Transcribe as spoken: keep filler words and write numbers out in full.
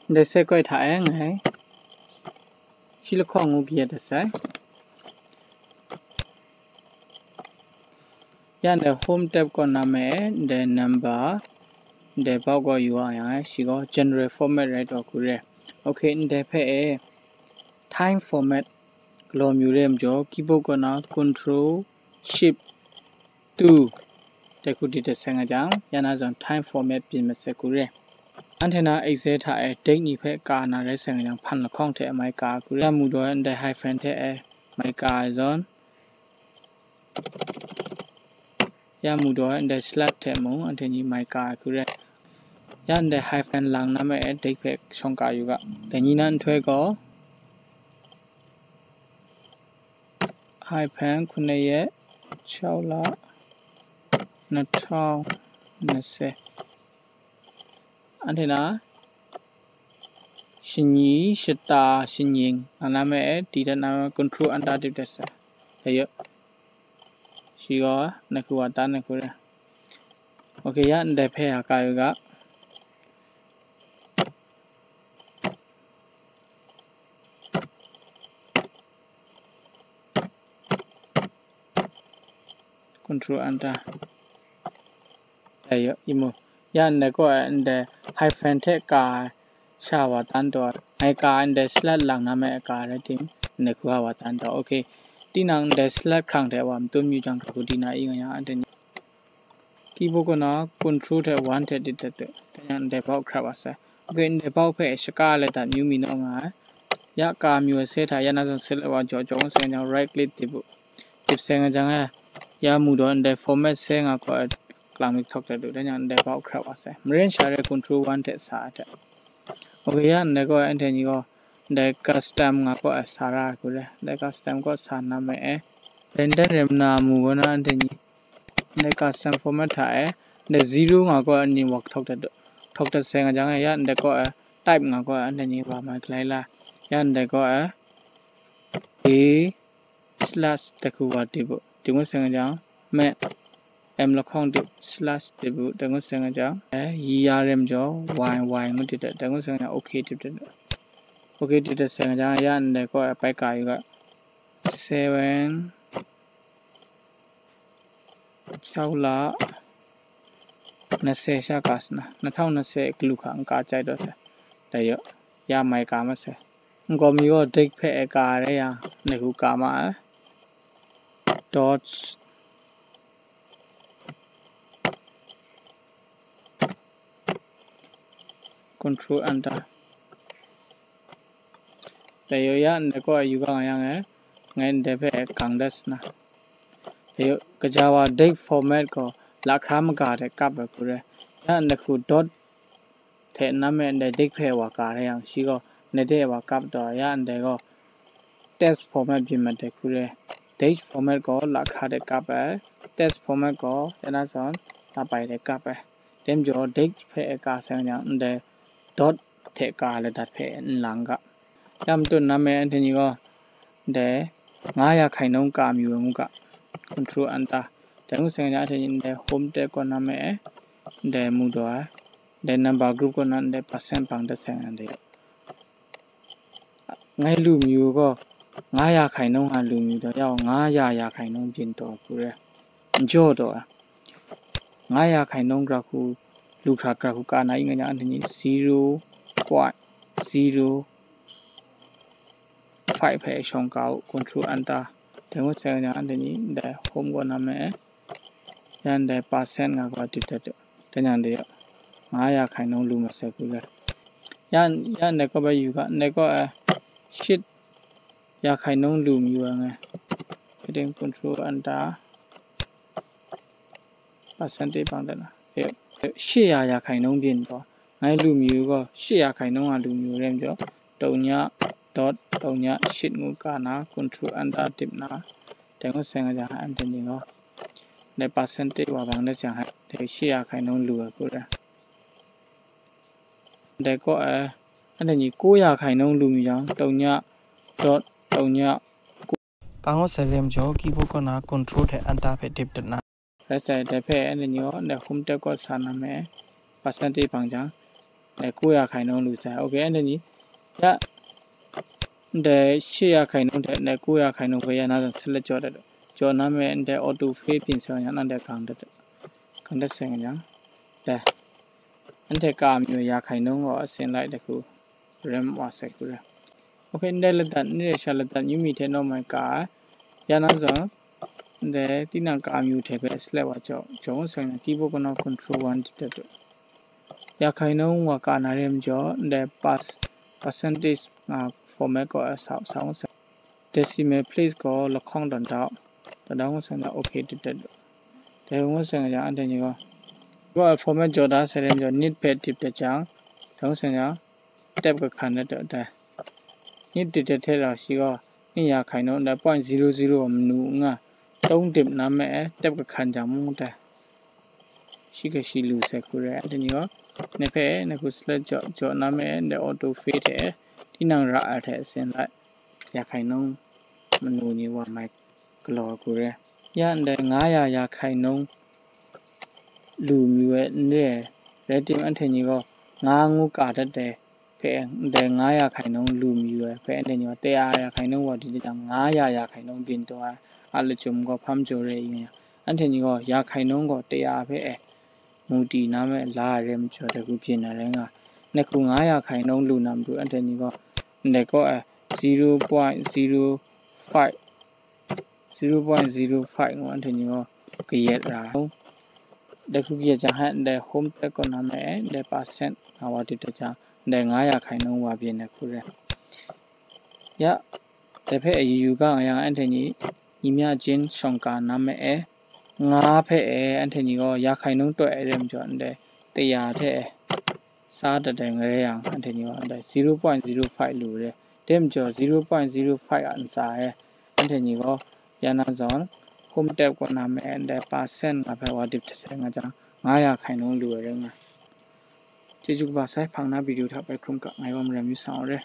Ndai sek koi hta e ngai shi lahkawng ngu kayat dat sai. Ya ndai home tab kaw na me ndai number ndai bau gaw yu wa yang e, shi gaw general format rai taw hku re. Ok, ndai hpe e time format galaw mayu re majaw, keyboard kaw na control shift two dai hku di dat sai nga jang, ya na zawn time format byin masai hku re. Anhte na Excel hta e date ni hpe ka na rai sai nga jang, hpan lahkawng hte mai ka hku re. Ya mu daw ndai hyphen hte e mai ka ai zawn, ya mu daw ndai slash hte mung anhte ni mai ka ai hku re. Ya ndai hyphen lang na me e date hpe shawng ka yu ga. Dai ni na nhtoi gaw hyphen ခုနှစ်ရက် 6 လ နှစ်ထောင်နှစ်ဆယ် anhte na shani shata shanying lang na me e di dat na me control enter dip dat sai. Dai yaw, shi gaw na hku wa tan na hku re. Ok, ya ndai hpe a ka yu ga. Control enter. Dai yaw, i mu. Ya ndai kaw e ndai hyphen hte ka ai sha wa tan taw ai. Ngai ka ai ndai slash lang na me a ka rai tim, ndai hku wa tan taw. Ok. Tinang ndai slash hkrang hte wa matun yu jang hkra hku di na i nga yang anhte ni keyboard kaw na control hte one hte dit dat dat. Dai yang ndai bau hkrap wa sai. Ok, ndai bau hpe shaka ai lai dat myu mi naw nga ai. Ya ka myu ai se hta ya na zawn select wa jaw jaw ngu sai nga jang right click dip u. Dip sai nga jang e, ya mu daw ndai format se nga kaw e lang mi htok dat u. Dai yang ndai bau hkrap wa sai. Maren sha re control one hte sa ai hte. Ok, ya ndai kaw e anhte ni gaw ndai custom nga kaw e sa ra ai hku re. Ndai custom kaw sa na me e. Dai ndan rem na mu gaw na anhte ni ndai custom format hta e, ndai zero nga kaw e ni wa htok dat u. Htok dat sai nga jang e, ya ndai kaw e type nga kaw e anhte ni wa mai galai la. Ya ndai kaw e a slash dai hku wa dip u. Dip ngut sai nga jang, me m lahkawng dip slash dip u. Dai ngut sai nga jang, e, yi ya rem jaw, y y ngut dip dat. Dai ngut sai nga jang, ok dip dat. Ok dip dat sai nga jang, ya ndai kaw e pai ka yu ga. Seven, 6 လ နှစ်ဆယ် ရှကစန နှစ်ထောင်နှစ်ဆယ် ကလူခ n ka chyai daw sai. Dai yaw, ya mai ka ma sai. N gaw mi gaw date hpe e ka re yang, ndai hku ka ma ai. Dot control enter. Dai yaw ya ndai kaw e yu ga nga yang e, ngai ndai hpe gang dat sa na. Dai yaw, kaja wa date format gaw lahkra maga hte kap ai hku re. Ya ndai hku dot hte nan me ndai date hpe wa ka re yang, shi gaw ndai de wa kap taw, ya ndai gaw text format byin mat ai hku re. Date format gaw lahkra hte kap ai, text format gaw ya na zawn labai hte kap ai. Dai majaw date hpe e ka sai nga jang, ndai dot hte ka ai ladat hpe n lang ga. Ya matut nan me anhte ni gaw ndai nga ya hkai nung ka mayu ai ngu ga. Control enter. Dai ngut sai nga jang anhte ni ndai home tab kaw nan me ndai mu daw ai, ndai number group kaw nan ndai percent bang dat sai nga ndai. Ngai lu mayu gaw, nga ya hkai nung a lu mayu taw, ya gaw nga ya ya hkai nung byin taw hku re, n jaw taw ai. Nga ya hkai nung gara hku, lu hkra gara hku ka na i nga yang, anhte ni zero point zero five hpe shawng ka u, control enter. Dai ngut sai nga yang, anhte ni ndai home kaw nan me, ya ndai percent nga gaw dip dat u. Dai yang de, nga ya hkai nung lu masai hku re. Ya, ya ndai kaw bai yu ga, ndai kaw e shit ya hkai nung lu mayu ai ngai. Heading control enter percentage bang dat na. E, e, shi ya ya hkai nung byin gaw, ngai lu mayu gaw, shi ya hkai nung a lu mayu re majaw, tau nya dot tau nya shit ngu ka na, control enter dip na, dai ngut sai nga jang, anhte ni gaw, dai percentage wa bang dat jang, dai shi ya hkai nung lu ai hku re. Dai kaw e, anhte ni ko ya hkai nung lu mayu jang, tau nya dot tau nya ka ngut sai re majaw, keyboard kaw na control hte enter hpe dip dat na. Rai sai, dai hpe anhte ni gaw, ndai home tab kaw sa nan me, percentage bang jang, အဲ ကိုးရာခိုင်နှုန်း လူစား။ Okay, အဲ့ဒါနည်း ရ တဲ့ ရှစ်ရာခိုင်နှုန်း တဲ့ နဲ့ ကိုးရာခိုင်နှုန်း ပဲရနာတော့ select ကြော်တယ်။ ကြော်နာမဲ့ တဲ့ auto fill ပြင်ဆင်ရအောင် တဲ့ counter တဲ့ counter ဆိုင်ရအောင် တဲ့ အဲ့ဒါကမျိုး ရာခိုင်နှုန်းကို အစင်လိုက်တစ်ခု rem ဝါဆိုင်ခုရယ်။ Okay, တဲ့ လက်တတ် နေတဲ့ ရှာလက်တတ် ညူမီထဲ normal က ရနာဆို တဲ့ တိနံကမျိုးထဲပဲ select ဝါကြော် ကြော်ဆိုင်ရ keyboard ကနော် control one တစ်တဲ့ ရာခိုင်နှုန်းဝါကနာရဲမကျော် တဲ့ pass percentage ငါ format ကိုအဆောက်ဆောင်စ decimal place ကိုလခေါင်းတန်တော့ တန်တော့ဆန်တော့ okay တက်တက်တော့ တဲဝဆန်ကကြောင့် အတညီကော ဒီက format ကြော်တာဆယ်ရဲမကျော် နှစ်ဖက်တစ်တက်ကြောင့် တောင်းဆန်ကကြောင့် step ကခံတဲ့တော့ တဲ့ နှစ်တစ်တက်ထဲတော့ရှိကော နှစ်ရာခိုင်နှုန်း တဲ့ point zero zero မနူငါ သုံးတစ်နာမည် step ကခံကြောင့်မူတဲ့ ရှိကရှိလူစဲခုရဲ အတညီကော နှစ်ဖက်နှစ်ခု select ကြော်ကြော်နာမည် တဲ့ auto fill ထဲ တိနံရအထဲ အစင်လိုက် ရာခိုင်နှုန်း မနူညီဝါမိုက်ကလော်ကူရဲ ရန်တဲ့ ငါးရာရာခိုင်နှုန်း လူမီဝဲနဲ့ ရဲတင်အထင်ကြီးကော ငါးငူးကာတတ်တယ် ဖဲတဲ့ ငါးရာခိုင်နှုန်း လူမီဝဲ ဖဲအထင်ကြီးကော တစ်ရာရာခိုင်နှုန်း ဝါဒီတကြောင် ငါးရာရာခိုင်နှုန်း ပြင်တော့ အလကျုံကော ဖမ်းကြိုရဲအင်း အထင်ကြီးကော ရာခိုင်နှုန်းကော တစ်ရာဖဲအဲ မူတည်နာမဲ့ လာရဲမကျော်တကူ ပြင်ရတယ်ငါ နှစ်ခု ငါးရာခိုင်နှုန်း လူနံတူ အထင်ကြီးကော တဲ့ကောအဲ zero point zero five zero point zero five ကို အထင်ကြီးကော ကရက်ရာ တခုကရက်ချင်ဟဲ့ တဲ့ home တက်ကောနာမည် တဲ့ percent ငါဝါတိတချင် တဲ့ ငါးရာခိုင်နှုန်း ဝါပြင်တဲ့ခုရဲ ရ တဲ့ဖဲအယူယူကငါရန် အထင်ကြီး ညီမျှခြင်း ရှောင်ကာနာမည်အဲ ငါးဖဲအဲ အထင်ကြီးကော ရာခိုင်နှုန်းတွက်အဲရဲမကျော် တဲ့ တစ်ရာထဲအဲ စားတတ်တယ်ငရဲအောင် အထင်ကြီးကော တဲ့ zero point zero five လူရဲ တဲမကျော် zero point zero five အန်စာအဲ အထင်ကြီးကော ရနာဇွန် home တက်ကောနာမည် တဲ့ percent ငါဖဲဝါတိတဆဲငါကြောင့် ငါးရာခိုင်နှုန်း လူရဲငါ ကျေးဇူးကဘၣ် ဆိုင်းဖန်နၢ် ဗီဒီယို ထပ်ပဲ ခုမ်က ငါးပါးမရမျိုးဆောင်ရဲ